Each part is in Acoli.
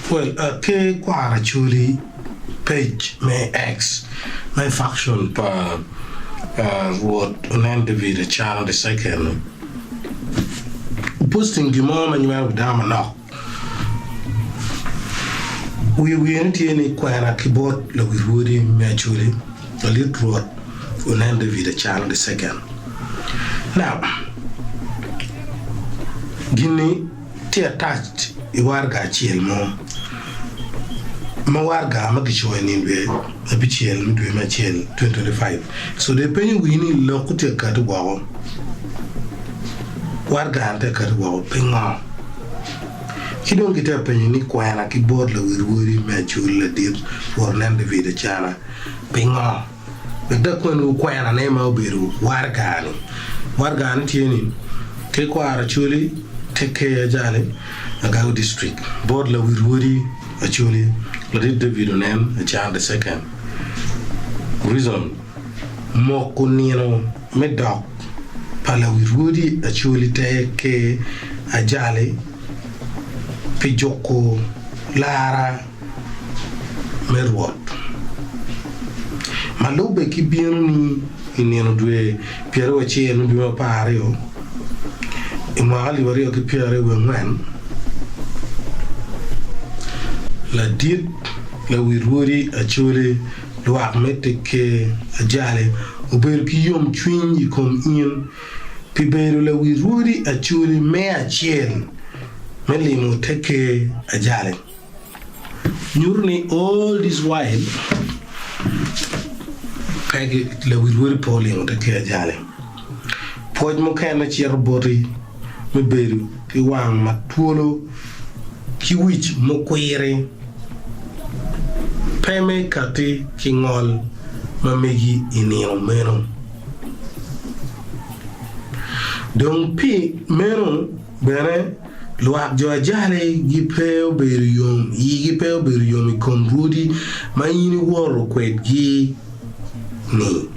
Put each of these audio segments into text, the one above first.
Well, Ker Kwar Acholi page me X me faction pa Rwot Onen David Acano the second posting gin mo ma nyweno wi dano manok. Wiye wiye ni tye ni kwena ki bot lawi rwodi me Acholi lalit Rwot Onen David Acano the second. Now, gin-ni tye attached i waraga acel mo ma waraga ma kicoyo i nino dwe abicel me dwe me acel 2025 so dong ipenyo wii ni lokko tye ka kati woko waraga ni tye ka kati woko pingo? Ki dong kitye ka penyo ni kwena ki bot lawi rwodi me Acholi ladit Rwot Nen David Acana pingo? Wek dok kwenwu kwenane ma obedo waraga-ni. Waraga-ni tye ni, Tekwaro Acholi, Tekeya Jali, Agago District, bot lawi rwodi Acholi, Ladit David Onen Achan the Second. Reason, Moko nino me dok pa lawi rwodi Acholi Te Ker Ajali pi juko lara. me Rwot. Ma lubbe ki bino-ni i nino dwe pyeraryo me dwe me 12 i mwaka alip aryo ki pyeraryo wiye angwen, ladit lawi rwodi Acholi lwak me te ker Ajali obedo ki yomcwiny i kom in pi bedo lawi rwodi Acholi me acel me limo te ker Ajali. Nyuto ni all this while pe lawil wodi pe olingo te ker jali. Pwoc mukene cito boti me bedo ki wang ma twolo ki wic mukwiri pe me kati ki ngol ma megi i nino meno. Dong pi meno bene Lwak jo ajali gi pe obedo yom, yigi pe obedo yom i kom rwodi ma in iwoto kwedgi ni.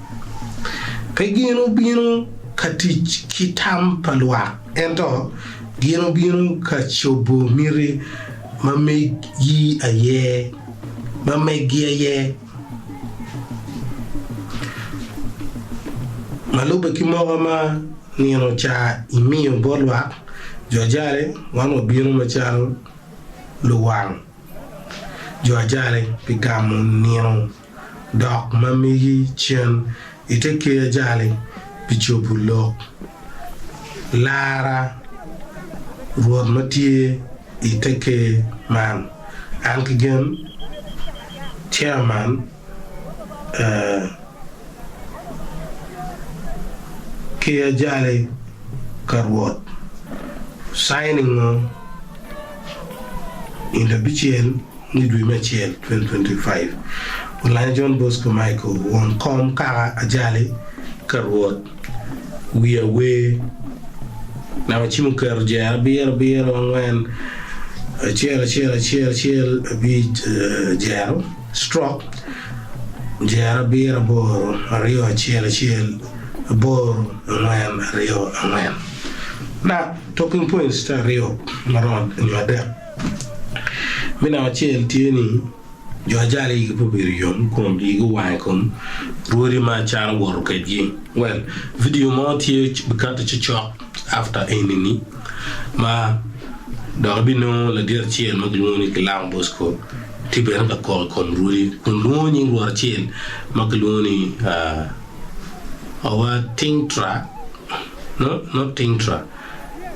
Pe gin obino ka tic ki tam pa lwak, ento gin obino ka cobo miti ma megi aye, ma meggi aye. Ma lubbe ki moko ma Nino ca imiyo bot lwak jo ajali, wan wabino macalo luwang jo ajali pi gamo nino dok ma migi cen i te ker ajali pi cobo lok lara Rwot ma tye i te ker man. An ki gen, Chairman, Ki ajali ka Rwot signing ngo in abicel me dwe me acel 2025 Olanya John Bosco Michael won kom kaka ajali ka Rwot wiya wer namba cim oketo jero abiro abiro angwen acel acel acel acel abic jero stroke Jer abiro aboro aryo acel acel aboro angwen aryo angwen. Dak talking points tye aryo marom nyo adek. Me namba acel tye ni jo ajali igi pe obedo yom kom igi owang i kom rwodi ma acano woto kedgi. Well, video mo tye bikati cocok after eni ni ma dok ibinongo ladit acel ma kilwongo ni Kilango Bosco tye bene ka kok i kom rwodi kun lwongo nying rwot acel ma kilwongo ni Owa Tingtra, no, not Tingtra,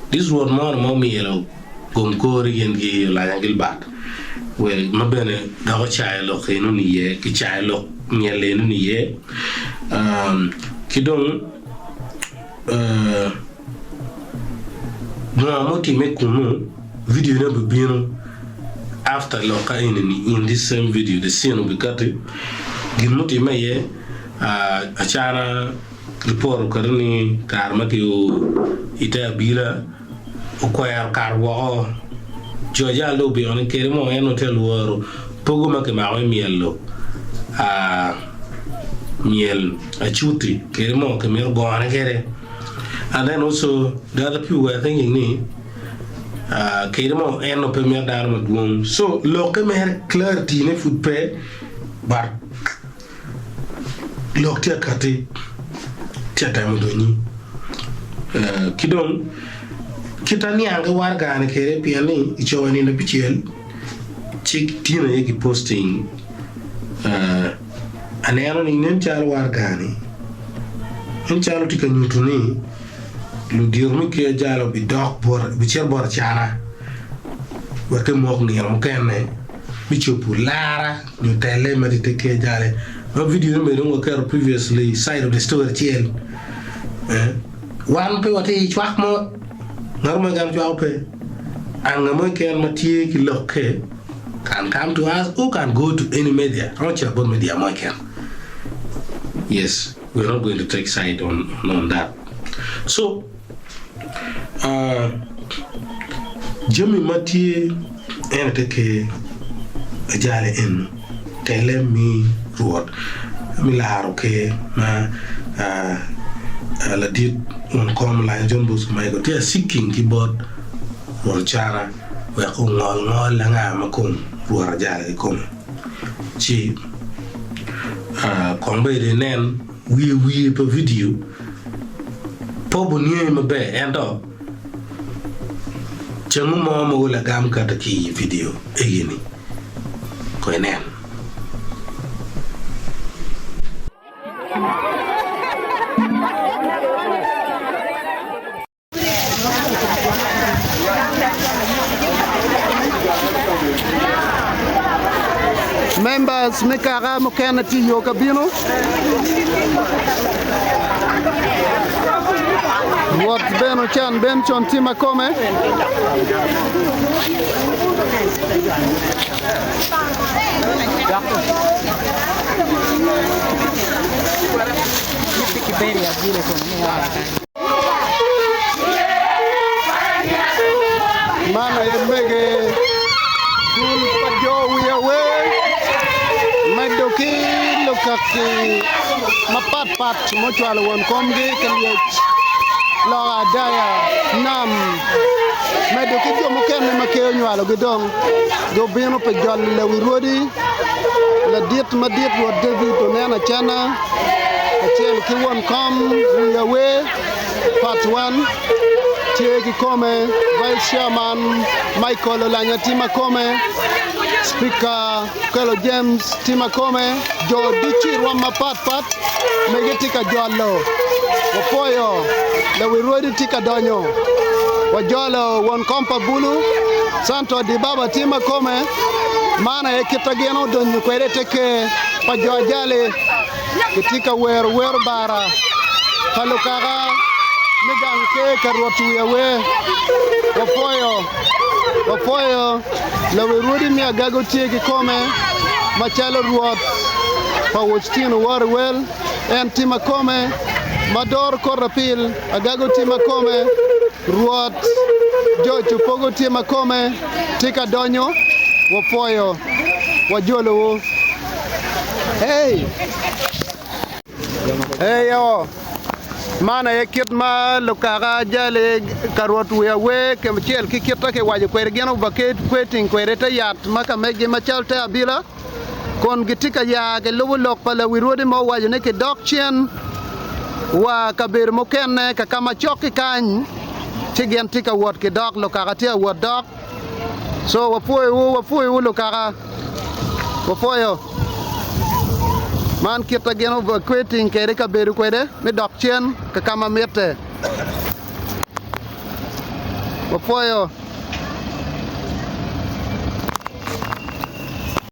this rwot mo ni ma omyelo gom kore gin ki Olanya Gilbert, well, ma bene dok ocayo lok eno ni iye, kicayo lok myel eno ni iye, um, ki dong uh, Ngo mutimme kunu, video ne obibino after lok ka eni ni in this same video the scene obikati gin mutimme iye acana report oketo ni kare ma ki o ite abila okwero kato woko jo jal dong obino ni kede mo en onongo tye ka lworo pogo ma kimako me myelo. Myel acuti kede mo kimito gone kede and then also the other people were thinking ni kede mo en nongo pe mito dano madwong so lokke mere clarity ne pud pe but lok tye akati tye atemo donyi ki dong kit aniang ki waraga ni kede pien ni icoyo nino abicel ci tin aye ki posting Aneno ni nen calo waraga-ni nen calo tye ka nyuto ni ludito me ker jalo bidok bot bicito bot Acana wek emok nino mukene me cobo lara nyo telle ma tye i te ker jale. Ma vidio ni bene dong waketo previously side of the story acel eh wan pe watye i cwak mo ngat mo keken cwako pe anga mo keken ma tye ki lokke Can come to us or can go to any media romo cito bot media mo keken yes we are not going to take side on on that so uh, jami ma tye en ite ke ajale eno tele mi rwot mi laro ker ma uh, uh, ladit won kom Lanya John Bosco Michael tye a seeking ki bot Rwot Ocana wek ongol ngol anga ma kom Rwot ajalo kikome. Ci kong bed inen wiye wiye pa vidio pe obuniangi maber ento cengu mo mogo lagam kati ki i vidio egi-ni kong inen. Members me kaka mukene tye i yo ka bino. Rwot bene ocan Benson tye ma kome. Man aye mege dul pa jo wiye wer medo ki lukaki mapatpat mucwalo won komgi ki lyec loka adaya nam medo ki jo mukene ma ker onywalogi dong gubino pi jolo lewi rwodi ladit madit Rwot David oneno acena kacel ki won kom wiye wer Part one tye ki kome Vice Chairman Michael Olanya tye ma kome, Speaker Okello James tye ma kome, jo ducu i rwom mapat pat mege tye ka jolo wapoyo lawi rwodi tye ka donyo wajolo won kom pa bulu Santo Adibaba tye ma kome man aye kit ma gin odonyo kwede i te ker pa jo ajali. Kitye ka wero wer bara pa lukaka me gang ker ka Rwot wiye wer. Wapwoyo, wapwoyo lawi rwodi me agago tye kikome macalo Rwot pa Woctino Wariwel, en tye ma kome ma doro kor apil, agago tye ma kome, Rwot George Opogo tye ma kome tye ka donyo, wapwoyo, wajolowu. Hey! Eyo, man aye kit ma lukaka jali ka Rwot wiye wer kacel ki kit ma kiwaco kwede gin ovacuating kwede te yat ma ka megi macalo te abila kun gitye ka ya gilubo lok pa lawi rwodi ma owaco ni kidok cen wa kabedo mukene ka ka ma cok ki kany ci gin tye ka wot ki dok lukaka tye ka wot dok so wapwoyowu wapwoyowu lukaka. Wapwoyo man kit ma gin evacuating kwede kabedo kwede me dok cen ka ka ma mitte. Wapwoyo.